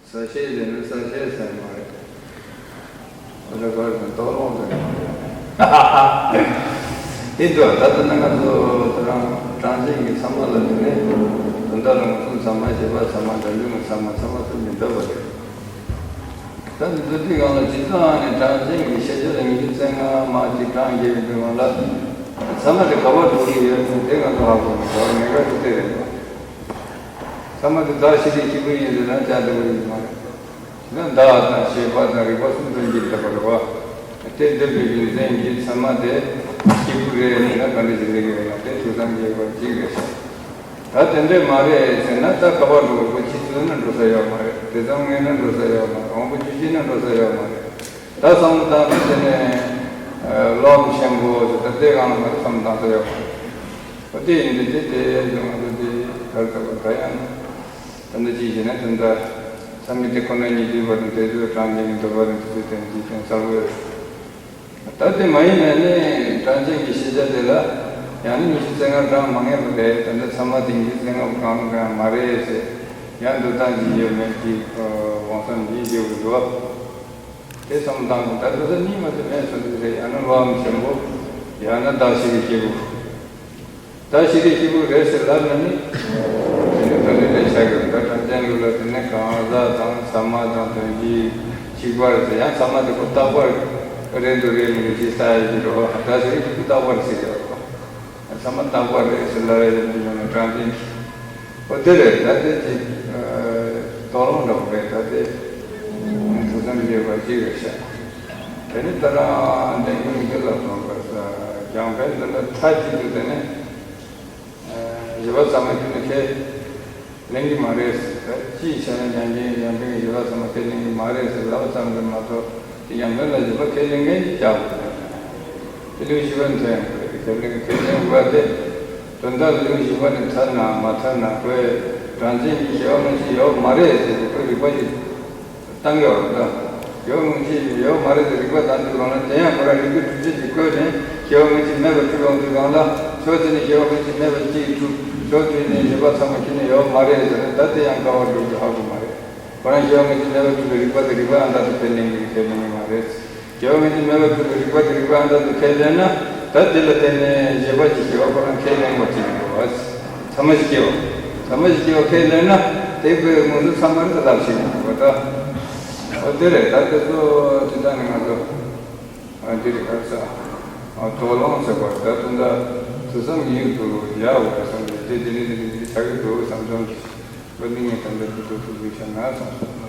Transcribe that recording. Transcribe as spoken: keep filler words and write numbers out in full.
ས་ཤེས་ཟེར་ན་ས་ཤེས་ཟེར་མ་རེད། ཨོ་ད་གར་དང་ལྟོ་སློང་ཟེར་མ་རེད། དེ་འདྲ་ད་ལྟ་ན་ང་ཚོ་ད་རང་གྲངས་ཅན་གྱི་ཚད་མ་ལ་དེ་ནས་དོན་དག་ལ་ངོ་སྲུང་ཚད་མ་བྱེད་པ་ཚད་མ་འདྲ་འདུས་མ་ཚད་མ་ཚད་མ་ཚུལ་མི་འདོད་པ་རེད། ད་འདི་ཚོ་དེ་གང་ལ་སྤྱི་ཚོགས་ནས་གྲངས་ཅན་གྱི་ཤེས་བྱ་ལ་ཉི་ཤུ་རྩ་ལྔ་མ་གཅིག་གྲངས་བརྒྱབ་ཡོད་པའི་སྒང་ལ་ཚད་མ་དེ་ག་པར་འགྲོ་གི་ཡོད་ཟེར་དེ་ང་ཚོ་ཧ་གོ་མི་འདུག་ངེས་པར་དུ་དེ་རེད་པ། ཚད་མ་དེ་བདག་ཤེས་རིག་གཅིག་པུ་ཡིན་ཟེར་ན་བྱ་འདོད་ཡོད་མ་རེད། ན་བདག་དང་ཤེས་པ་དང་རིག་པ་གསུམ་དོན་གཅིག་ལྟ་བུ་རེད་བ། དེ་འདོད་པའི་རྒྱུ་མཚན་གྱིས་ཚད་མ་དེ་གཅིག་པུ་རེད་ཟེར་ན་ག་འདྲ་ཞིག་རེད་ཀྱི་རེད་ན་དེ་ཐོས་བསམ་བྱེད་དགོས་གཅིག་རེད་ཤག་ད་དེ་འདྲས་མ་རེད་ཟེར་ན་ད་ག་པར་འགྲོ་དགོས་ཕྱི་ཚུལ་ན་འགྲོ་ས་ཡོད་མ་རེད། དེ་ཙམ་ངན་ན་འགྲོ་ས་ཡོད་མ་རེད། དབང་པོ་ཆུ་སྐྱེས་ན་འགྲོ་ས་ཡོད་མ་རེད། ད་བསམ་བློ་བཏང་ན་དེ་ནས་ལོག་ཆེན་པོ་ཟེར་ད་ལྟའི་སྒང་ལ་མ་རེད་བསམ་བཏང་ས་ཡོད་མ་རེད། ཨོ་དེ་ཡིན་དུས་དེ་དེ་ང་ཚོ་དེ་གར་ལྟ་བུ་ག་ཡང་ད་འདི་ཅིག་བྱས་ན་དེ་འདྲ་ཚད་མའི་དེ་ཁོ་ན་ཉིད་སྡུད་པ་དང་དེ་ཚོའི་གྲངས་ཅན་གྱི་འདོད་པ་དང་དེ་ཚོའི་དོན་གྱི་དོན་གསལ་པོ་ཡོད་རེད། ད་དེ་མ་ཡིན་ན་ནི་གྲངས་ཅན་གྱི་ཤེས་བྱ་དེ་ལ་ཡང་ན་ཉི་ཤུ་རྩ་ལྔ་གྲངས་མ་ངེས་པ་རེད། ད་ནི་ཚད་མ་དེ་ཉི་ཤུ་རྩ་ལྔ་པོ་གང་ལ་གང་ཡང་མ་རེད་ཟེར་ཡང་འདོད་སྟངས་ཅིག་ཡོད་མེད་ཀྱི་དབང་བསམ་གྱིས་བརྗོད་དགོས་འདུག་དེ་བསམ་བཏང་དགོས། ད་འདོད་ས་གཉིས་མ་ཟད་མེད་སོང་དུས་རེད། ཡང་ན་བློའམ་ཆེན་པོ་ཡང་ན་བདག་ཤེས་རིག་སྐྱེས་བུ། བདག་ཤེས་རིག་སྐྱེས་བུ་རེད་ཟེར་ལབ་ན་ནི་དེ་ནི་ད་ནི་ལས་བྱ་དགོས། ད་གྲངས་ཅན་ལུགས་ལ་དེ་ནི་གང་ཟག་དང་ཚད་མ་དང་དོན་གྱིས་གཅིག་པ་རེད་ཟེར། ཡང་ཚད་མ་དེ་ཁོ་རྟག་པ་རེད་འདུག་རེད་མི་འདུག་ཅེས་ལྟ་ཡ་ཡོད་རེད་བ། བདག་ཤེས་རིག་སྐྱེས་བུ་རྟག་པ་རེད་ཟེར་གྱི་རེད་བ། ཚད་མ་རྟག་པ་རེད་ཟེར་ལབ་ཡ་ཡོད་ན་ཡོད་ན་གྲངས་ཅན་གྱི་ཨོ་དེ་རེད། ད་དེ་ཅིག་དོགས་སློང་འདྲ་པོ་རེད། ད་དེ་ཐུགས་བསམ་བཞེས་པ་ཅིག་རེད་ཤག་དེ་ནི་ད་རང་བསྟན་རྒྱུན་འདི་ལ་སོང་བ་ས་རྒྱང་འཕེལ་འདི་ལ་མཐའ་གཅིག་ཏུ་དེ་ནི་བཞི་པ་ཚད་མ་ཁྱོན་ནས་ཁས་ལེན་གྱི་མ་རེད། ད་ཅིའི་ཕྱིར་ན་རྒྱང་འཕེལ་རྒྱང་འཕེལ་གྱི་བཞི་པ་ཚད་མ་ཁས་ལེན་གྱི་མ་རེད་ཟེར་ལབ་ཙམ་གྱིས་མ་གཏོགས་དེ་རྒྱང་འཕེལ་ལ་བཞི་པ་ཁས་ལེན་མཁན་ཅིག་བྱ་དགོས་རེད། དེ་ལུགས་བཞི་པ་མཐོང་ཡོང་གི་རེད། ཁས་ལེན་ཁས་ལེན་དགོས་པ་དེ་དོན་དག་ལ་ལུགས་བཞི་པ་དེ་མཐར་ན་མ་མཐར་ན་ཁོས་གྲངས་ཅན་གྱི་སྐྱེ་བ་སྔ་ཕྱི་ཡོད་མ་རེད་ཟེར་ཏེ་ཁོས་རིགས་པ་ཞིག་བཏང་གི་ཡོད་རེད། ད་སྐྱེ་བ་སྔ་ཕྱི་ཡོད་མ་རེད་ཟེར་རིགས་པ་བཏང་དུས་གང་ལ་དེ་ཡང་ཁོ་རང་རིགས་པའི་གྲུབ་ཆ་ཞིག་བཀོད་ནས་སྐྱེ་བ་སྔ་ཕྱི་མེད་པར་གྲུབ་ཡོང་དུས་གང་ལ་ཕྱོགས་གཅིག་ནས་སྐྱེ་བ་སྔ་ཕྱི་མེད་པ་གཅིག་གྲུབ། ཕྱོགས་གཅིག་ནས་བཞི་པ་ཚད་མ་ཁྱོན་ནས་ཡོད་མ་རེད་ཟེར་ན་ད་དེ་ཡང་ཀ་བ་འགྲོ་རྒྱུ་ཧ་གོ་མ་རེད། ཁོ་རང་སྐྱེ་བ་སྔ་ཕྱི་མེད་པར་གྲུབ་པའི་རིགས་པ་དེ་རིགས་པ་ཨ་འདྲ་དུ་ཁས་ལེན་གྱི་ཁས་ལེན་གྱི་མ་རེད། སྐྱེ་བ་སྔ་ཕྱི་མེད་པར་གྲུབ་པའི་རིགས་པ་དེ་རིགས་པ་ཨ་འདྲ་དུ་ཁས་ལེན་ན་ད་དེ་ལ་བརྟེན་ནས་བཞི་པ་ཅིག་སྐྱེ་བ་ཁོ་རང་ཁས་ལེན་པ་ཅིག་ཡིན་དགོས་པ། ཚད་མ་ཅིག་སྐྱེ་བ། ཚད་མ་ཅིག་སྐྱེ་བ་ཁས་ལེན་ན་དེ་ཁོའི་ངོས་སུ་ཚད་མ་རེད་ལབ་ཤེས་ཡོང་དགོས་པ་ད། ཨོ་དེ་རེད། ད་དེ་ཚོ་ཇི་ལྟར་ནི་ང་ཚོ་ཨ་འདི་རེད་ག་ས་ཨ་དོགས་སློང་ཟེར་བ་ད་དུང་ད་དུས་བསམ་ཡིན་དུ་ཡག་འོས་བསམ་པའི་དེ་དེ་ནི་དེ་ནི་དེ་ཆགས་ཀྱི་འདུག་བསམ་བསམ་གྱི་བ་ནི་ངས་ད་ལྟ་དུས་ཚོད་ཐུབ་ཚོད་བྱས་ན་བསམ་སོང་།